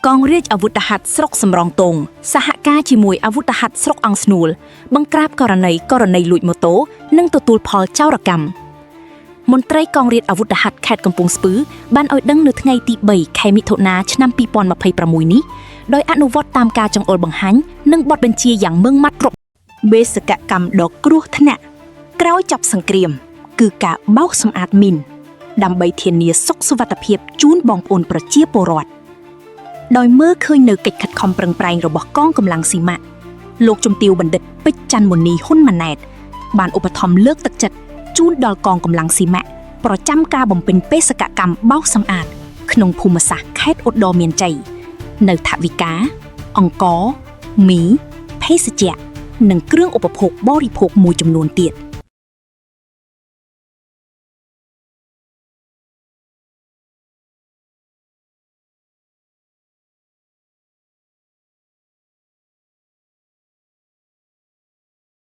កងរាជអាវុធហត្ថស្រុកសំរោងទងសហការជាមួយអាវុធហត្ថស្រុកអង្គស្នួលបង្ក្រាបករណីករណីលួចម៉ូតូនិងទទួលផលចោរកម្មមន្ត្រីកងរាជអាវុធហត្ថខេត្តកំពង់ស្ពឺបានឲ្យដឹងនៅថ្ងៃទី3ខែមិថុនាឆ្នាំ2026នេះដោយអនុវត្តតាមការចង្អុលបង្ហាញនិងបទបញ្ជាយ៉ាងម៉ឺងម៉ាត់គ្រប់បេសកកម្មដ៏គ្រោះថ្នាក់ក្រោយចាប់សង្គ្រាម គឺការបោសសម្អាតមីនដើម្បីធានាសុខសុវត្ថិភាពជូនបងប្អូនប្រជាពលរដ្ឋ ដោយមើលឃើញនៅកិច្ចខិតខំប្រឹងប្រែងរបស់កងកម្លាំងស៊ីម៉ាក់លោកជំទាវបណ្ឌិតពេជ្រច័ន្ទមុនីហ៊ុនម៉ាណែតបានឧបត្ថម្ភលើកទឹកចិត្តជូនដល់កងកម្លាំងស៊ីម៉ាក់ប្រចាំការបំពេញបេសកកម្មបោសសម្អាត ក្នុងភូមិសាស្ត្រខេត្តឧត្តរមានជ័យនៅថវិកា អង្គមីភេសជ្ជៈនិងគ្រឿងឧបភោគបរិភោគមួយចំនួនទៀត។